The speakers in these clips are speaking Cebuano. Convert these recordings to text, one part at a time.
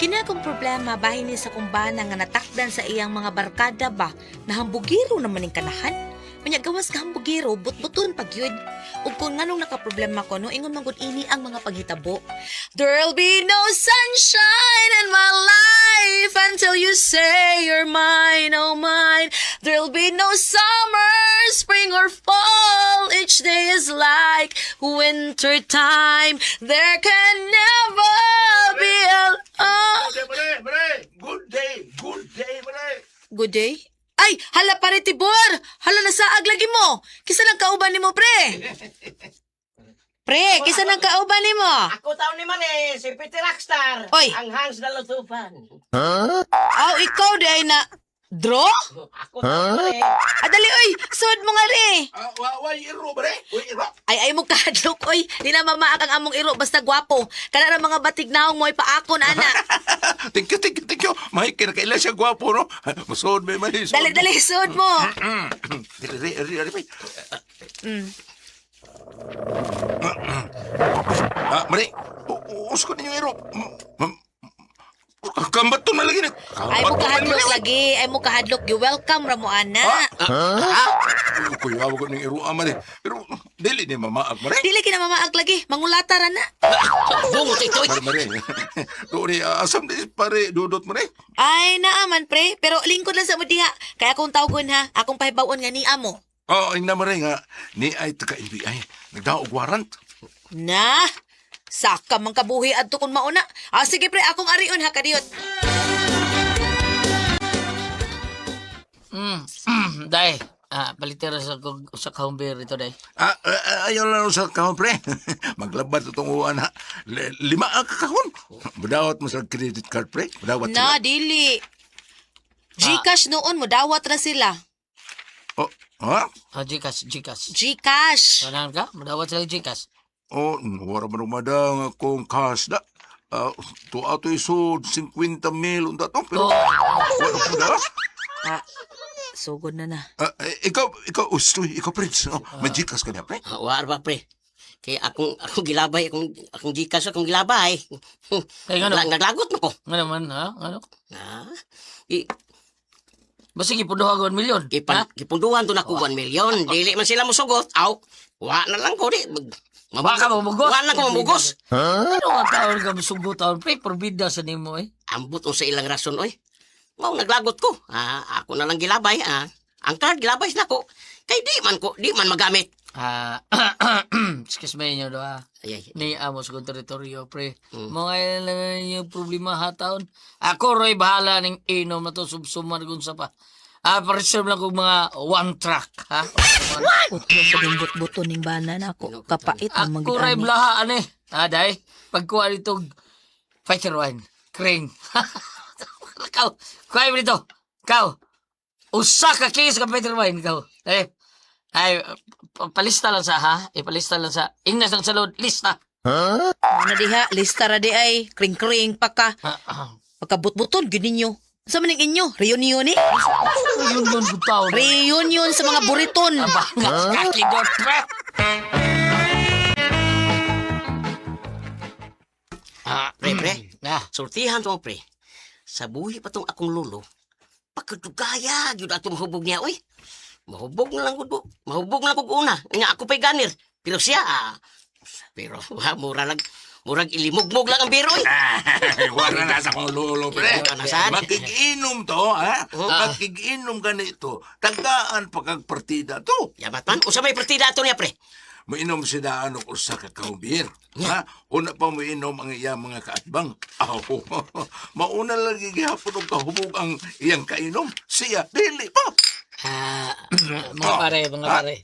Kini akong problema bahin ni sa kumbana nga natakdan sa iyang mga barkada ba na hambugiro naman ning kanahan. Unya gawas ka hambugiro, butbuton pag yun. Ug kung nganong nakaproblema ko, no, ingon man gud ini ang mga paghitabo. There'll be no sunshine in my life until you say you're mine, oh mine. There'll be no summer, spring or fall. Each day is like winter time. There can never be a... Oh. Good day, pare, pare. Good day, good day, pare. Good day. Ay, hala pare Tibor! Hala nasaag lagi mo. Kinsa nang kauban nimo, pre? Pre, kinsa nang kauban nimo? Ako taon ni Mare, si Peter Rockstar. Oy. Ang Hans na Lutupan. Aw, ikaw di ay na... Draw? Ako taon ni Mare. Ah, dali, oy! Sud mo nga ri! Ah, wa wa iro, pare. Uy, iro. Ay, ay mo kahadlok, oy! Di na mamaak ang among iro, basta gwapo. Kana ra mga batig naong mo, ipaakon, ana. Thank you, thank you, thank you. May kinakaila siya gwapo, no? Masod, may mali. Dali, dali, sud mo. Dali, dali, dali, dali. Ah, mali. Usko ninyo iro. Kambat to na lagi na. Ay mo kahadlok lagi, ay mo kahadlok. You welcome ra mo, ana. Ah? Kuya, ko ning iro, ah, mali. Pero, dili ni mamaak, mali. Dili kina mamaak lagi, mangulata ra na. Bungot ito. Mare, mare. Doon ni, asam di pare, dudot mo ni. Ay, naaman, pre. Pero lingkod lang sa mo diha. Kaya akong tawgon ha, akong pahibawon nga ni amo. Oh, ang na mare nga, ni ay taga NBI. Nagdaog warrant. Na, saka man kabuhi adto kun mauna. Ah, sige pre, akong arion ha kadiyot. Day, palitera sa kahumber ito, day. Ah, ah, ayaw lang sa kahon, pre. Maglabad itong uwan, ha. Lima ang kakahon. Budawat mo sa credit card, pre. Budawat Na, sila. dili. GCash noon mo dawat ra sila. Oh, ha? Ah, Gcash, Gcash. GCash. Kanahan ka? Madawat sila Gcash. Oh, wala man rumadang akong cash na. Ah, tuwa to isod, 50 mil, unta to. Pero, wala ko na. Ah, sugod na na. Ah, eh, ikaw, ikaw, ustoy, ikaw, Prince. Oh, may Gcash ka na, pre. War ba, pre? Kaya akong gilabay, akong Gcash, akong gilabay. Kaya ngano? Naglagot mo ko. Nga naman, ha? Ano? Ah, i, Basta gipunduha ko 1 milyon. gipan, gipunduhan to na ko 1 million. Dili man sila mosugot. Aw, wa na lang ko di. Wa ka mamugos? Wa na ko mamugos. Ano nga taon ka masugot taon, pre? Porbida sa nimo, eh. Ambot unsa ilang rason oy. Mao naglagot ko. Ah, ako na lang gilabay ah. Ang card gilabay na ko. Kay di man magamit. Ah, excuse me inyo, do, ah. Ay, ay. Ni amo sa kong teritoryo, pre. Mga ilan lang yung problema ha, taon. Ako, Roy, bahala ning inom na to, subsuman kung sa pa. Ah, pa-reserve lang kong mga one track, ha? Utlo sa gimbot-buto ning bana nako. Kapait ang Ako, Roy, magyani. blaha, ane. Ah, day, pagkuha nito, fighter wine, kring. Ikaw, kuha mo dito. Ikaw, usa ka case ka fighter wine, ikaw. Eh, ay, palista lang sa, ha? Ipalista lang sa, ingnas lang sa load, lista. Ano diha, lista ra di ay kring-kring pa ka. Ah, ah. Pagkabot-buton gyud ninyo. Sa maning inyo, reunion eh. Yun yun, good taon. Reunion sa mga buriton. Bangas kaki dot, pre. Ah, pre, pre. Ah, Sultihan to pre. Sa buhi pa tong akong lolo. Pagkadugaya gyud atong hubog niya oy. Mahubog na lang gud ko. Mahubog na lang kog una. Nga ako pa'y ganir. Pero siya ah, pero ha, mura lang murag ilimugmog lang ang biro oy. Ay, wala na sa kong lolo, pre. Wala na saan. Makikiinom to, ha? Makikiinom ganito. Tagaan pa kag partida to. Yamat man, usa may partida ato niya pre. Mainom si daan og usa ka kahubir. Ha? Una pa moinom ang iyang mga kaatbang. Aw, mauna lagi gihapon og kahubog ang iyang kainom. Siya, dili pa. Ah, mga pare, mga pare.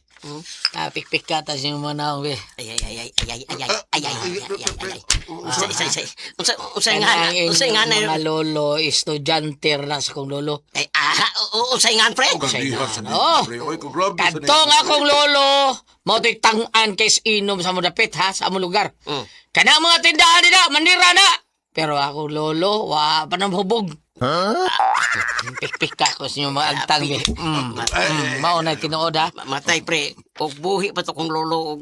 Ah, pikpik ka, tas yung mga naong, eh. ay ay ay ay ay ay ay ay ay ay ay ay ay. Unsa isa isa. Unsa unsa nga Kanang unsa nga inyong mga lolo, estudyante na sa kong lolo. Ay ah, unsa nga pre? Oh, grabihan sa Oh. pre. Oy, ko grabe sa Kadtong akong lolo, mao to'y tang-an kay inom sa mo dapit ha, sa among lugar. Kana mga tindahan nila, manira na. Pero akong lolo, wa pa nang hubog. Huh? Pikpik ka ko sa inyong mga agtang eh. Mao na tinuod ha. Matay pre, og buhi pa to kong lolo og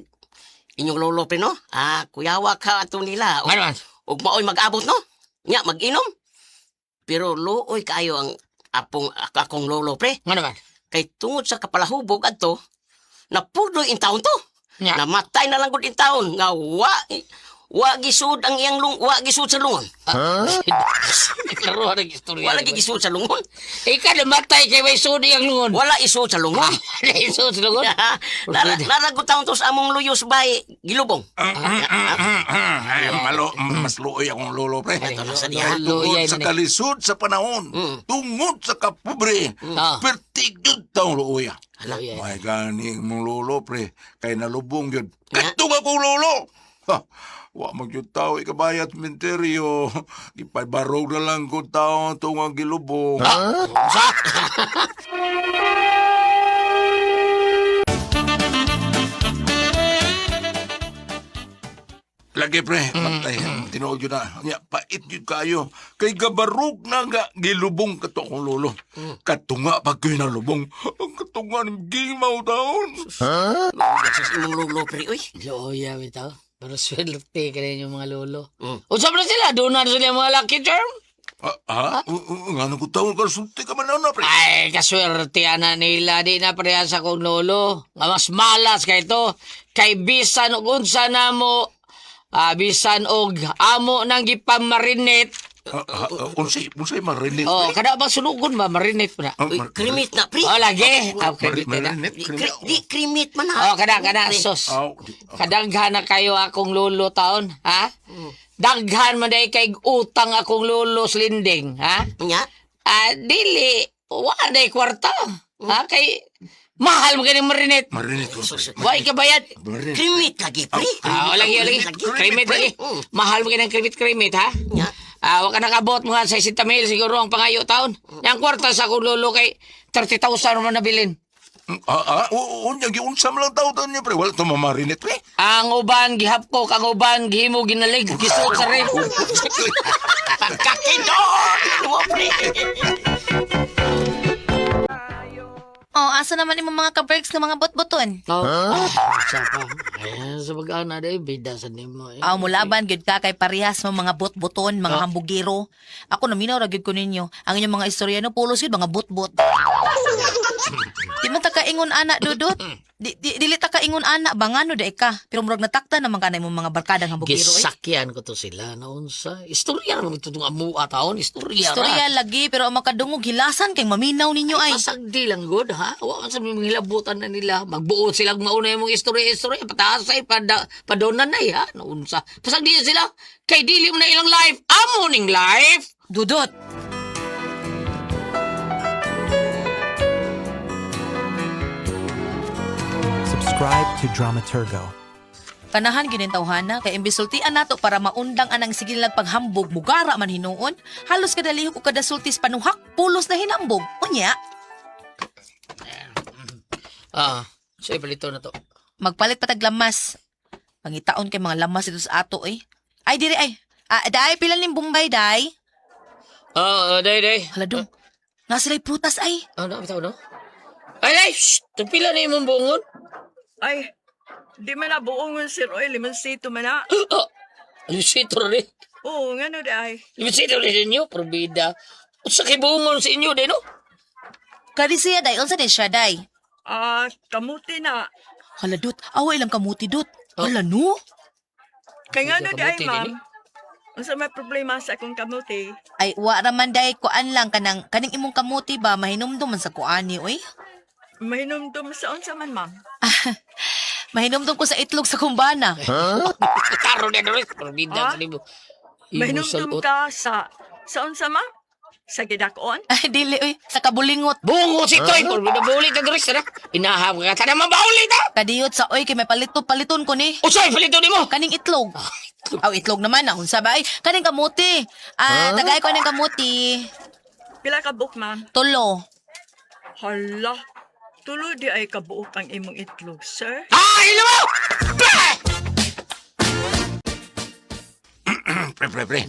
inyong lolo pre no? Ah, kuyawa ka ato nila. Og, Ano man? og maoy mag-abot no? Nya mag-inom. Pero luoy kaayo ang apong akong lolo, pre. Nga naman. Kay tungod sa kapalahubog adto, napudloy in taon to. Nya. Namatay na lang gud in taon nga wa gisud ang iyang lung wa gisud sa lungon. Klaro ang istorya. Wala lagi gisud sa lungon. Ika namatay kay may sudi ang lungon. Wala isud sa lungon. Wala isud sa lungon. Naragot taon to sa among luyos bay gilubong. Ay, malo, mas luoy akong lolo, pre. Ito na sa diha. Ay, tungod Luoy sa man eh. kalisod sa panahon, tungod sa kapobre, pertig yun taong luoy. Ah. Luoy. May gani mong lolo, pre, kay nalubong yun. Katong akong lolo! Ha, wa man gyud tao ikabayat menteryo. Gipabarog na lang ko tao tungang gilubong. Sa? Lagi pre, patay. Tinuod yun na. Nya, pait yun kayo. Kay gabarog na nga gilubong kato akong lolo. Katunga pag kayo nalubong. Ang katunga ng gimaw taon. Luoy sa imong lolo, pre, uy. Luoy bitaw. Pero swerte ka rin yung mga lolo. Mm. Usap na sila. Doon na sila yung mga lucky charm. Ah, ha? Nga nang taon ka sulti ka man na, pre. Ay, kaswerte ana nila. Di na pareha sa kong lolo. Nga mas malas kay ito. Kay bisan og unsa na mo, bisan og amo nang gipamarinate. Ah, ah, ah, unsay marinate? Oh, kada ba sunugon ba marinate pa na? Ah, Uy, krimit na, pre. Oh, lagi. Ah, krimit na. Marinate, Di, krimit. di krimit man ha. Oh, kada kada Pre. sos. Aw, di- ah. Kadaghan na kayo akong lolo taon, ha? Daghan man day kay utang akong lolo sa linding, ha? Nya. Ah, dili wa day kwarta. Ha kay mahal mo kini marinate. Marinate ko, pre. Wa ikabayad. Marinate. Krimit lagi, pre. Ah, lagi lagi. Krimit lagi. Mahal mo kini krimit krimit, ha? Nya. Ah, wa ka nakabot mga 60 mil siguro ang pangayo taon. Yang kwarta sa akong lolo kay 30,000 man nabilin. Ah, ah, oo, unya, giunsa man lang tao taon niya, pre. Wala to mamarinate, pre. Ang uban gihapkok, ang uban gihimo ginalig, gisuot sa ref. Pagkakidor! Mo, pre. Oh, asa naman imong mga ka-berks nga mga botboton? Oh. Ah, sa pa. Ay, sa pag-ana day bida sa nimo. Eh. Aw, mulaban gyud ka kay parehas mo mga botboton, mga hambugero. Ako naminaw ra gyud ko ninyo. Ang inyong mga istorya no pulos gyud mga botbot. Di man ta kaingon ana dudot. Di, dili ta kaingon ana ba ngano day ka? Pero murag natakta naman ka na imong mga barkadang hambugero eh. Gisakyan ko to sila naunsa. Istorya naman ito itong amua taon. Istorya, Istorya lagi pero ang makadungog hilasan kay maminaw ninyo ra. ay. Pasagdi lang good ha. Wa man sa mga hilabutan na nila. Magbuo silang mauna yung mga istorya istorya. Pataasay padonan na ha. Naunsa. Pasagdi na sila. Kay dili mo na ilang life. Amo ning life. Dudot. Subscribe to Dramaturgo. Kanahan gyud tawhana kay imbes sultian nato para maundang anang sige nilang paghambog mugara man hinuon, halos kada lihok o kada sultis panuhak pulos na hinambog. Unya, Ah, so ipalito na to. Magpalit patag lamas. Pangitaon kay mga lamas dito sa ato eh. Ay diri ay. Ah, day pila ning Bombay day. Ah, day day. Hala dong. Nga sila'y prutas ay. Ano, bitaw no? Ay, ay, shh! Tupila na imong buongon. Ay, di man na buongon sir. Oy, limoncito man na. Oh, Lusito rin. Oo, nga no, day. Lusito rin inyo, probida. Usa kay buongon sa inyo, day, no? Kadi siya day unsa din siya day. Ah, kamuti na. Hala dot, awa ilang kamuti dot. Hala no. Kay nga no, day, Kamuti ma'am. din eh. Unsa may problema sa akong kamuti? Ay wa raman day kuan lang kanang kaning imong kamuti ba mahinumdum man sa kuani oy. Mahinumdum sa unsa man, ma'am. Mahinumdum ko sa itlog sa kumbana. Karon na rin, probida Ah? sa libo. Mahinumdum ka sa unsa, ma'am? Sa gidakon? Ay dili oy, sa kabulingot. Bungo si Troy, probida bulit ka Doris, na. Inaham ka, tanang mabaulit, ha? Kadiyot sa oy kay may palito paliton ko ni. Usay, palito ni mo! Kaning itlog. Aw itlog naman na unsa ba ay kaning kamuti. Ah, tagay ko ning kamuti. Pila ka buok, ma'am? Tulo. Hala. Tulo di ay kabuok ang imong itlog, sir. Ah, ilo mo! Bah! Pre, pre, pre.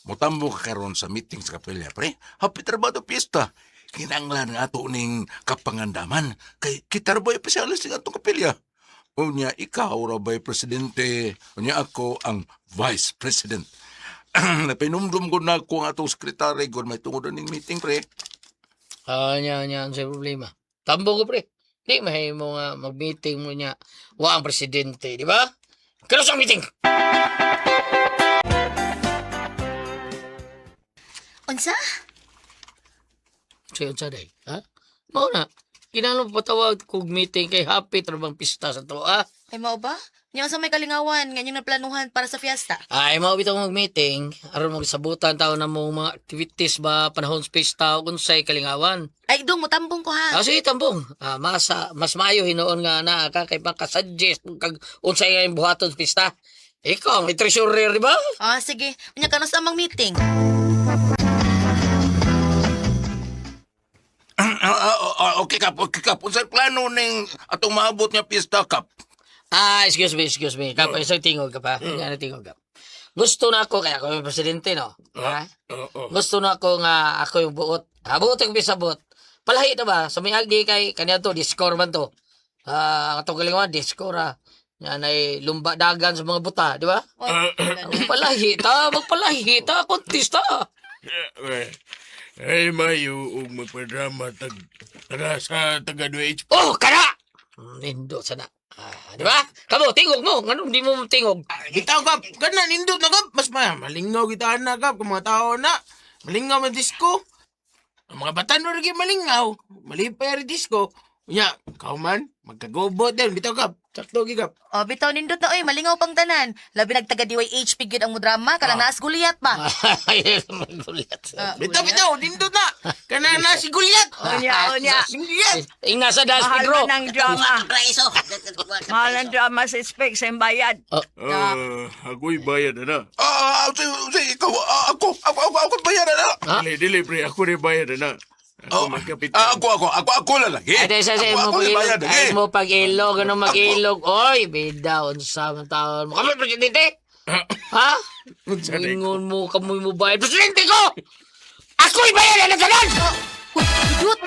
Mutambo ka karon sa meeting sa kapilya, pre. Happy trabaho piyesta. Kinanglan nga ato ning kapangandaman. Kay kita ra ba'y opisyalis ng atong kapilya? Unya, ikaw ra ba'y presidente? Unya, ako ang vice president. Napinumdum ko na ko ang atong sekretary gud may tungod ning meeting pre. Ah, nya, nya, unsay problema? Tambo ko, pre. Di mahimo nga mag-meeting mo niya. Wa ang presidente, di ba? Kano sa meeting? Unsa? Say, unsa day? Ha? Mao na. Kinahanglan patawag kog meeting kay happy ra bang pista sa to, ah? Ay mao ba? Nya unsa may kalingawan nga inyong naplanuhan para sa fiesta? Ay, mao bitaw mag-meeting aron magsabutan taon na mong mga activities ba panahon sa pista o unsay kalingawan. Ay dong motambong ko ha. Ah, sige, tambong. Ah, masa, mas maayo hinuon nga naa ka kay makasuggest kag unsay nga imong buhaton sa pista. Ikaw ang may treasurer, di ba? Ah, sige. Unya kanus amang meeting. Okay kap, okay kap. Unsay plano ning atong maabot nga pista kap? Ah, excuse me, excuse me. Kap, isang tingog ka pa. Ano tingog ka? Gusto na ako, kaya ako yung presidente, no? Ha? Gusto na ako nga ako yung buot. Ha, buot ang bisa buot. Palahi na ba? Sa may agi kay kaniya to, discore man to. Ah, ang atong galingan, discore ah. Yan ay lumba dagan sa mga buta, di ba? Oy, Magpalahi ta, magpalahi ta, kontista. Ay, mayo og magpadrama tag taga sa taga 2HP. Oh, kana! Nindo sana. Ah, di ba? Kamo, tingog mo. Nganong di mo tingog? Bitaw kap, kana nindot na kap, mas ma malingaw kita na kap kung mga tao na. Malingaw man disco. Ang mga bata no lagi malingaw, malipay rin disco. Unya, ikaw man, magkagobot din, bitaw kap. Sakto gi kap. Oh, bitaw nindot na oy, malingaw pang tanan. Labi nagtaga DYHP gyud ang modrama, kanang naas guliyat ba? Ay, magulat. Ah, Bitaw bitaw, nindot na. Kana na si Goliath. Unya, unya. Si Goliath. Ing nasa das, Mahal Pedro. man ang drama. Praiso. Mahal ang drama sa spec sa bayad. Ako'y bayad na. Ah, unsay ikaw ako ako ako ako bayaran na. Ha? Dili, dili pre, ako rin bayad na. Oh, Ako magkapit. ah, ako ako ako ako na lagi. Ay, dahil sa Ako mo ako pag-ilog. bayad Ay lagi. mo pag-ilog. Ano mag-ilog? Oy, bida, unsa man taon mo. Kamo, presidente! Ha? Unsa na Ingon mo, kamoy mo bayad. Presidente ko! Ako'y bayad na tanan! Uy, dudut.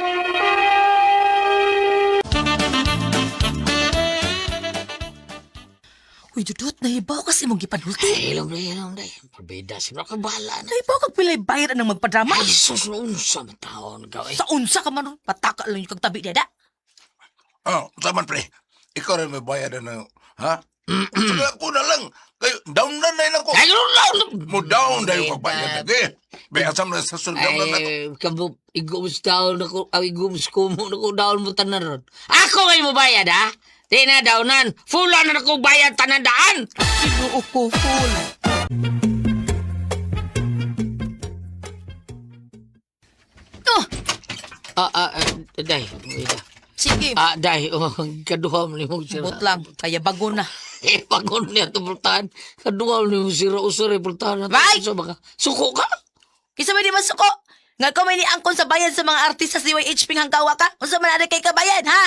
Uy, dudut, nahibaw kasi imong gipanulti. Ay, ilong na, ilong na. Bida, sino ka bahala na. Nahibaw kag pilay bayad ang magpadrama. Ay, sus, unsa man taon ka. Ay, Sa unsa ka man, pataka lang yung kag tabi dada. Ah, unsa man pre? Ikaw rin may bayad na, ha? Sige, ako na lang. Kayo, down na na lang ko. Ay, ano lang? Mo down dayo kag bayad lagi. Bay asam na sa sul down na to. Ay, kamo, igums down ako, ay, igums ko mo, ako down mo tanan ron. Ako may mo bayad, ha? Di na downan. Full na ako bayad tanan daan. Ginoo ko, full. Oh, Day, wait. sige. Ah, day, oh, kaduha mo ni mong sira. Bot lang, kaya bago na. Eh, bago niya ito pultahan. Kaduha mo ni mong sira, usure, pultahan na. Bay! So, baka, suko ka? Kisa may di masuko. Nga ko may niangkon sa bayan sa mga artista sa DYHP hanggawa ka. Unsa man ari kay kabayan, ha?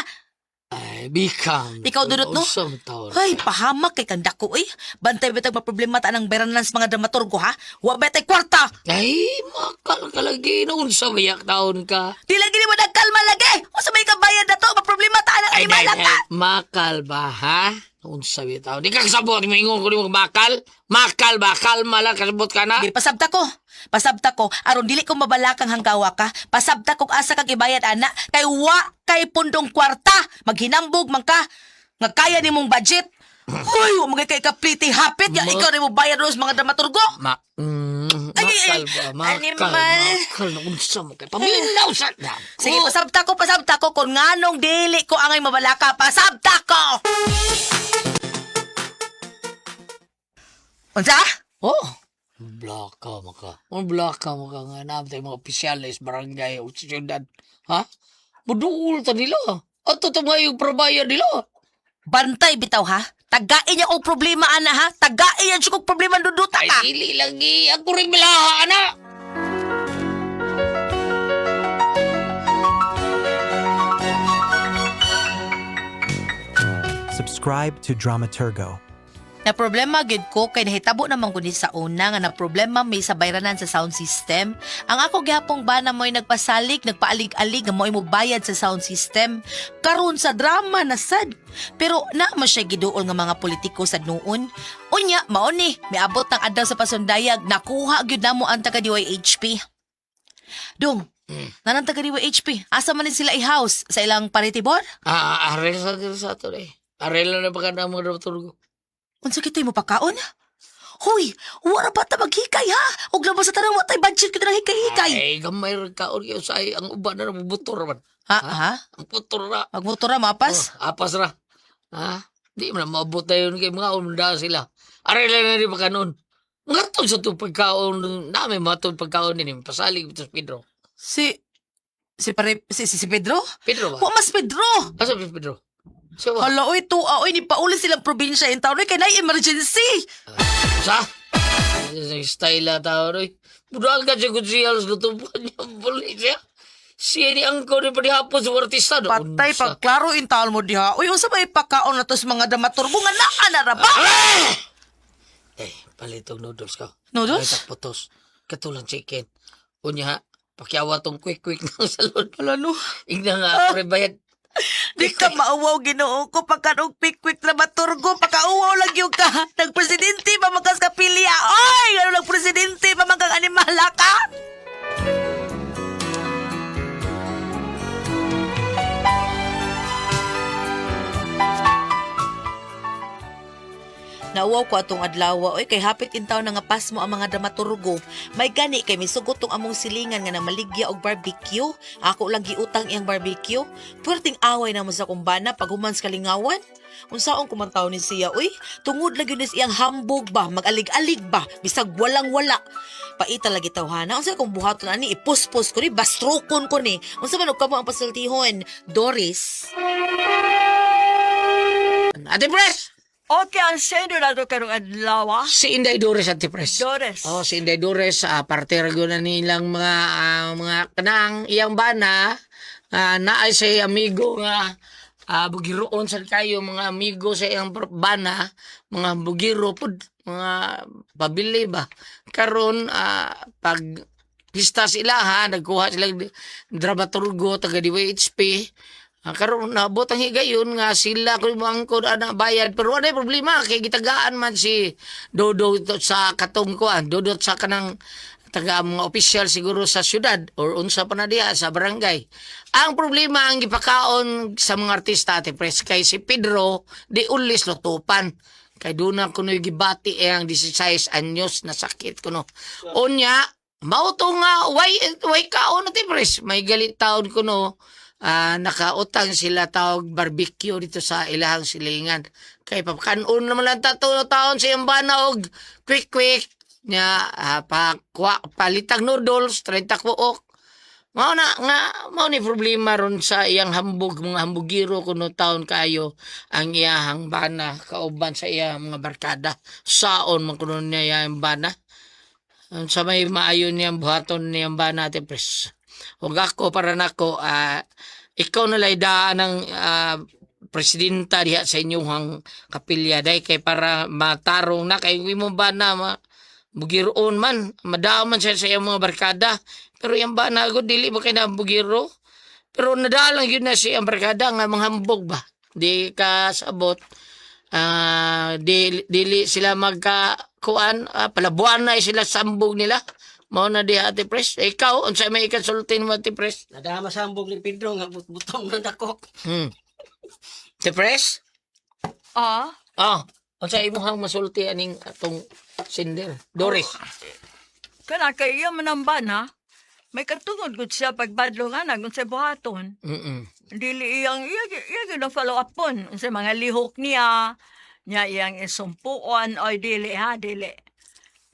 Ay, bikang. Ikaw, Dudut, no? Unsa man taon. Ay, pahamak kay kandako eh. Bantay bitag maproblema ta ng beranan sa mga dramaturgo ha. Wa ba tay kwarta? Ay, makal ka lagi. Unsa mayak taon ka? Di lagi ni mo nagkalma lagi. Unsa may kabayan na to? Maproblema ta ng Ay, animal day, ka. day, makal ba, ha? Unsa ba taon? Di ka kasabot, maingon ko nimo makal. Makal ba? Kalma lang, kasabot ka na. Di pasabta ko. Pasabta ko aron dili ko mabalakang hanggawa ka. Pasabta kog asa kag ibayad ana kay wa kay pundong kwarta. Maghinambog man ka nga kaya nimong budget. Hoy, wa mga kay kapliti hapit ya ikaw rin mo bayad ros mga dramaturgo. Ma, Ay, ay, makal ba? Makal, animal. makal. Unsa mo kay? Paminaw sa na. Sige, pasabta ko, pasabta ko kung nganong dili ko angay mabalaka, pasabta ko. Unsa? Oh, black ka maka. Ang black ka maka nga naam tayo mga opisyales, barangay, o siyudad. Ha? Buduol ta nila. Ato ta mga yung prabayan nila. Bantay bitaw ha. Tagain niya og problema ana ha. Tagain niya kog problema duduta Ay, ka. dili lagi. Ako rin bilaha, ana. Subscribe to Dramaturgo. Na problema gid ko kay nahitabo naman gud ni sa una nga na problema may sa bayranan sa sound system. Ang ako gihapong bana mo'y nagpasalig, nagpaalig-alig nga mo'y mobayad sa sound system. Karon sa drama na sad. Pero na man siya giduol nga mga politiko sa noon. Unya, mao ni, miabot ang adlaw sa pasundayag, nakuha gyud namo ang taga DYHP. Dong, nanang taga DYHP, asa man ni sila i-house sa ilang paritibor? Ah, arel sa dito sa ato eh. Arel na pa ka na mga dramaturgo. Unsa kitay mo pakaon? Hoy, wala pa ta maghikay ha? Og labas sa tanang wa tay budget kita ng hikay-hikay. Ay, gamay rin kaon kayo sa ay, ang uban na nabubutor man. Ha ha? Ang putor na. Magmotor ra mapas? Oh, apas ra. Ha? Di man na maabot tayo kay mga umda sila. Arel na rin pa kanon. Mga tol sa itong pagkaon, namin mga tol pagkaon din. Pasalig ito sa Pedro. Si si pare si, si, si Pedro? Pedro ba? Wa mas Pedro. Asa si Pedro? Siya ba? Hala oy tuwa oy ni pauli silang probinsya in taon oy kay nay emergency. Sa? Style na tao, roy. Budagan ka siya kung siya alas lutupan niya ang pulis siya. Siya ni Angko ni panihapon sa artista. No? Patay pag klaro in taon mo diha. Uy unsa ba ipakaon na to sa mga dramaturgo nga naa na ra ba? Eh, palitog noodles ka. Noodles? Ay, putos. Katulang chicken. Unya, pakiawa tong quick-quick ng salon. Hala no. Igna nga, pre bayad. Di ka mauwaw Ginoo ko pagkanog pikwik dramaturgo pakauwaw lang yung ka. Nagpresidente pa man kas kapilya. Oy, ano nagpresidente pa man kang animala ka? Nauwaw ko atong adlaw, oy kay hapit in taon na nga pasmo ang mga dramaturgo. May gani kay misugot tong among silingan nga namaligya og barbecue. Ako lang giutang iyang barbecue. Puwerteng away na mo sa kumbana pag human sa kalingawan. Unsaon kumantaw ni siya, uy? Tungod lagi ni iyang hambog ba, mag-alig-alig ba, bisag walang-wala. Paita lagi tawhana, unsa kung buhaton ani ipuspos ko ni, bastrokon ko ni. Unsa man og kamo ang pasultihon, Doris? Ate Pres! Okay, ang sendo na to karong adlaw, ah. Si Inday Dores, Ate Pres. Dores. Oh, si Inday Dores, parte ra gyud na nilang mga mga kanang iyang bana, naay sa amigo nga bugiroon sa kayo mga amigo sa iyang bana, mga bugiro pud, mga pabili ba. Karon pag pista sila ha, nagkuha sila dramaturgo taga DYHP. Karon naabot ang higayon nga sila ko angkod ana bayad pero wala problema kay gitagaan man si Dodo sa katong kuan Dodo sa kanang taga mga opisyal siguro sa syudad or unsa pa na diha sa barangay. Ang problema ang gipakaon sa mga artista Ate Pres kay si Pedro di ulis lutupan. Kay doon na kuno gibati eh, ang 16 anyos na sakit kuno. Unya, mao to nga way way kaon Ate Pres. May galit taon kuno nakautang sila tawag barbecue dito sa ilahang silingan. Kay papakanon naman lang tato taon sa iyang bana og quick quick nya pakwa palitag noodles 30 kuok. Mao na nga mao ni problema ron sa iyang hambog mga hambugiro kuno taon kayo ang iyahang bana kauban sa iyang mga barkada. Saon man kuno niya iyang bana. Sa may maayo niyang buhaton niyang bana Ate Pres. Ug ako para nako ikaw na lay daan ng presidenta diha sa inyong kapilya day kay para matarong na kay imo bana ma, bugiroon man madao man siya sa iyang mga barkada pero iyang bana gud dili ba kay na bugiro pero nadalang yun na siya ang barkada nga manghambog ba di ka sabot di, dili sila magka kuan palabuan na sila sa ambog nila mao na diha Ate Pres ikaw unsa may ikasultin mo Ate Pres Nadama sa ambog ni Pedro nga butbutong na dako. Ate Pres Ah, ah unsa imong masulti aning atong sender Doris kana kay iya man ang bana. May katungod gud siya pagbadlong ana kung sa buhaton. Dili iyang iya iya gyud ang follow up pon sa mga lihok niya. Nya iyang isumpuon oy dili ha dili.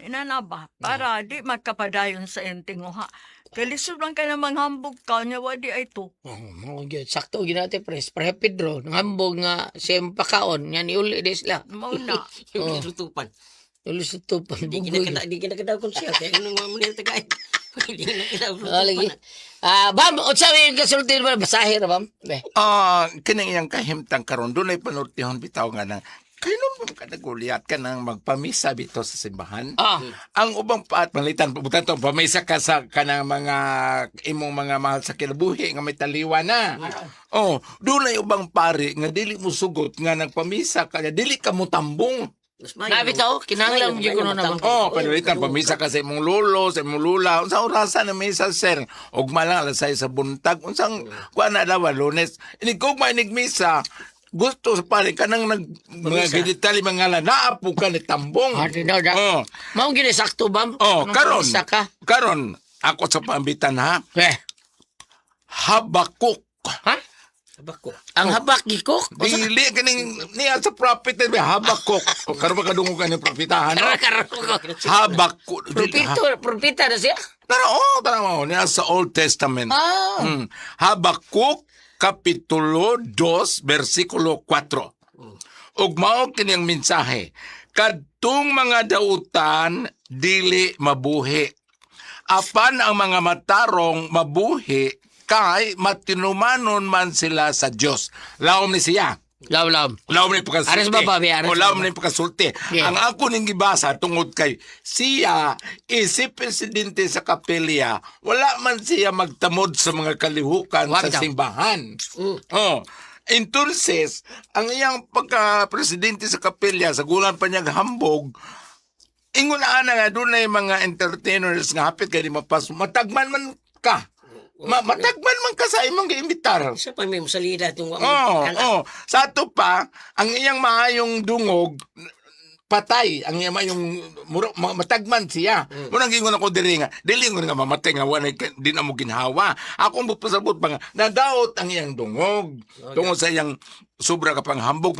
Ina na ba para di magkapadayon sa iyang tinguha. Kay lisod lang kay na manghambog ka nya wa di ay to. Oh, mao gyud sakto gyud Ate Pres pareha Pedro nangambog nga siyang pakaon nya niuli di sila Mao na. Yung lutupan. uli sa tupan Di bugoy. kinakada, di kinakada kung siya. Kaya ano nga mo niya tagay. Di kinakada Ah, lagi. Bam, unsa may kasulti mo basahin ra bam? Be. Kining iyang kahimtang karon dunay panultihon bitaw nga nang Kailan mo ka naguliat ka nang magpamisa bito sa simbahan? Ah. Ang ubang paat malitan pupunta to pamisa ka sa kanang mga imong mga mahal sa kinabuhi nga may taliwa na. Oh, dunay ubang pare nga dili mo sugot nga nagpamisa ka dili ka mo tambong. Mas maayo. Na bitaw, kinahanglan Mas gyud kuno maayo na ba? matambong. Oh, panalitan pamisa ka sa imong lolo, sa imong lula. Unsa orasan na misa, sir? Ugma lang alas 6 sa buntag. Unsang kuan na daw Lunes. Inig ugma inig misa. Gusto sa pare kanang nag mga Pamisa. giditali mga naapo ka ni tambong. Ah, tinaw da. Oh, Mao gini sakto bam. oh, Nung karon. pamisa ka. Karon ako sa pambitan ha. Eh, Habakuk. ha? Habakuk. Ang habak gikok. Dili kaning niya sa prophet eh, Habakuk. O, karon ba kadungog ka ni propetahan? No? Karon ko. Habakuk. Dili, ha? Propito, propita na siya. Tara, oh, tara mo. Niya sa Old Testament. Ah. Habakuk kapitulo 2 versikulo 4. Ug mao kini ang mensahe. Kadtong mga dautan dili mabuhi. Apan ang mga matarong mabuhi kay matinumanon man sila sa Dios. Laom ni siya. Laom, laom. Laom ni pagkasulti. Ares ba, Babi? Ares O laom ba? ni pagkasulti. Yeah. Ang ako ning gibasa tungod kay siya isip presidente sa kapilya, wala man siya magtamod sa mga kalihukan Wa sa bitaw. simbahan. Oh. Entonces, ang iyang pagka-presidente sa kapilya, sa gulan pa niyang hambog, ingon na ana nga dunay mga entertainers nga hapit kay di mapas matagman man ka. Matagman man ka sa imong giimbitar. Isa pa may masalida itong Oo, oh, oh. Sa ato pa, ang iyang maayong dungog patay ang iyang maayong matagman siya. Mm. Munang gingon ako diri nga, dili ngon nga mamatay nga wala di na mo ginhawa. Ako ang pasabot pa nga nadaot ang iyang dungog. Tungod sa iyang sobra ka pang hambog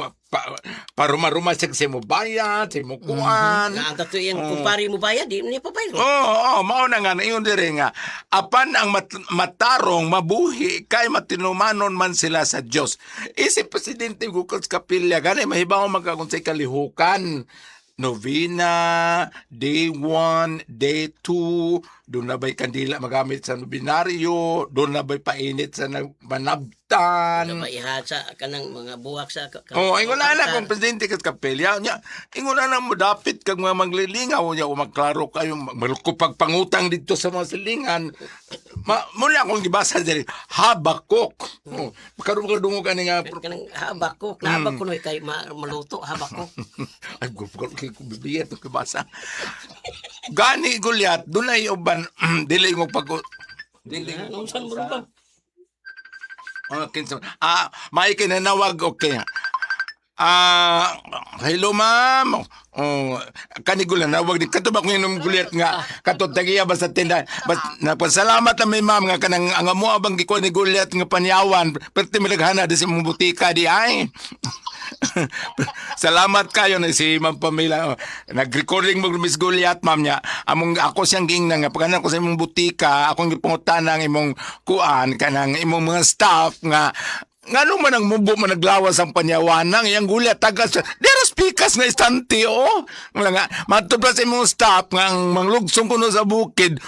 paruma-ruma siya sa mo bayad, sa mo kuan. Na ang kato iyang kumpare mo bayad, di niya pa bayad. Oo, oh, mao na nga ingon diri nga apan ang matarong mabuhi kay matinumanon man sila sa Dios. Isip presidente Gukos Kapilya gani mahibaw man ka kung say kalihukan. Novena, day 1, day 2, doon na ba'y kandila magamit sa nobinaryo, doon na ba'y painit sa manabtan. Ba iha sa kanang mga buwak sa Oh, ingon na na kung presidente kas kapelya nya. Ingon na na mo dapit kag mga maglilingaw nya o magklaro kayo malukupag pangutang dito sa mga silingan. Muna akong gibasa diri Habakuk. Oh, karon ka dungog ani nga Kanang habakok, nahabak ko no kay maluto habakok. ay gusto ko Biblia to gibasa. Gani Goliath dunay uban dili mo pag dili Ano saan mo ba? Oh, kinsa. Ah, may kinanawag, okay. Ah, hello ma'am. Oh, kanigula nawag ni kato ba kung inom gulit nga kato tagiya ba sa tindahan. Bas nagpasalamat na may ma'am nga kanang ang amo abang gikuan ni Goliath nga panyawan. Perti milaghana di sa imong butika di ay. Salamat kayo na si Ma'am Pamela. Oh, nag-recording mo Miss Goliath ma'am niya. Among ako siyang giingnan nga pagkanan ko sa imong butika, akong gipangutana ang imong kuan kanang imong mga staff nga ngano man ang mubo man naglawas ang panyawanang iyang gulat tagas deras pikas nga istante oh wala nga matod pa sa imong staff nga ang manglugsong kuno sa bukid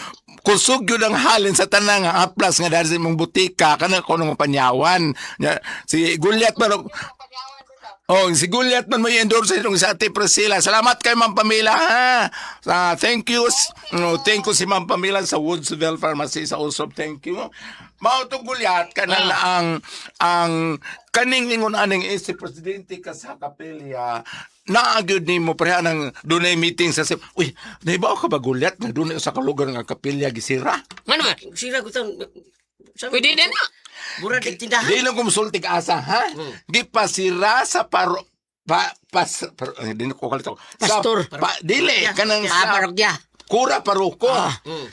kusog yun ang halin sa tanang nga aplas nga dahil sa imong butika kanang kuno nga panyawan Nya, si Goliath man. Oh, si Goliath man may endorse itong sa Ate Priscilla. Salamat kay Ma'am Pamela ha. Ah, thank you. No, thank you si Ma'am Pamela sa Woodsville Pharmacy sa Usop. Thank you. Mao tong Goliath kanang na ang kaning ingon aning isip presidente ka sa kapilya naagyod nimo pareha ng dunay meeting sa uy naibaw ka ba Goliath nga dunay sa kalugar nga kapilya gisira. Ano ba? Sira ko tang Pwede na na. Mura di tindahan. Di lang kumusultig asa, ha? Di pasira sa paro... Pa, pas, par, eh, di na ko kalito. Sa, Pastor. pa, dili, kanang Ah, sa parokya. kura paroko.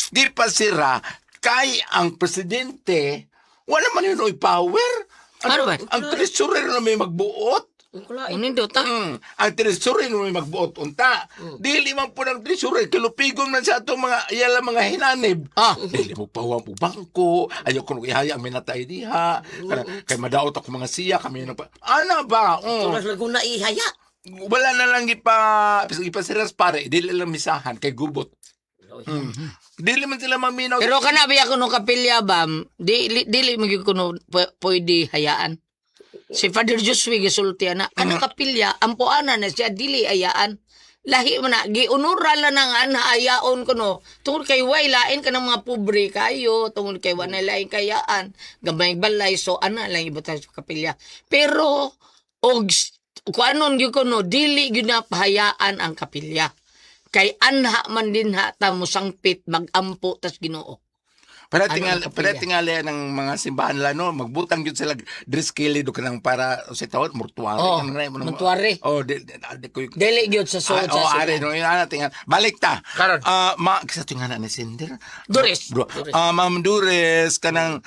Di pasira kay ang presidente, wala man yun oy power. Ano ba? Ang treasurer na may magbuot. Unindot ah. Ang treasurer na may magbuot unta. Dili man po ng treasurer, kilupigon man sa atong mga iyala mga hinanib. Ah. Dili mo pahuwang po bangko, ayaw ko nung ihaya ang minatay diha. Kay madaot ako mga siya, kami na pa. Ana ba? Turas Laguna ihaya. Wala na lang ipasiras pare, dili lang misahan kay gubot. Dili man sila maminaw. Pero kana biya kuno kapilya bam, dili dili mo gyud kuno pwede hayaan. Si Father Josue gisulti ana, kanang kapilya ampuana na siya, dili ayaan. Lahi man na giunura lang ang ana ayaon kuno tungod kay way lain kanang mga pobre kayo, tungod kay wa na lain kayaan, gamay balay, so ana lang ibutang sa kapilya. Pero og kuanon gyud kuno, dili gyud na pahayaan ang kapilya kay anha man din ha ta mosangpit magampo tas Ginoo. Para Ano tingali, ang kapilya? para tingali ng mga simbahan la no, magbutang gyud sila dress kili do kanang para sa tawad mortuary. Oh, Ano na, ano- mortuary. Oh, di ko Dili gyud sa suod Ah, sa oh, simbahan. are no, yun ana tingal. Balik ta. Karon. Ah, ma kisa tingal ni Cinder. Dures. Bro, Dures. ah, Ma'am Dures, kanang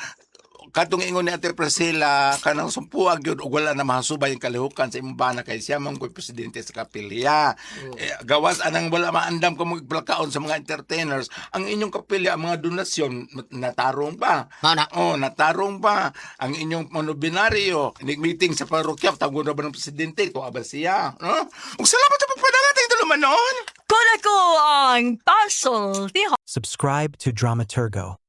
katong ingon ni Ate Priscilla, kanang sumpuag yun, ug wala na mahasubay ang kalihukan sa imong bana kay siya man ko'y presidente sa kapilya. Eh, gawas anang wala maandam kung magplakaon sa mga entertainers, ang inyong kapilya, ang mga donasyon, natarong pa. Mao na. Oh, natarong pa. Ang inyong monobinaryo, meeting sa parokya, tawag na ba ng presidente, tuwa ba siya? No? Ug salamat sa pagpadala tayo tulumanon. Kuna ko ang puzzle. Subscribe to Dramaturgo.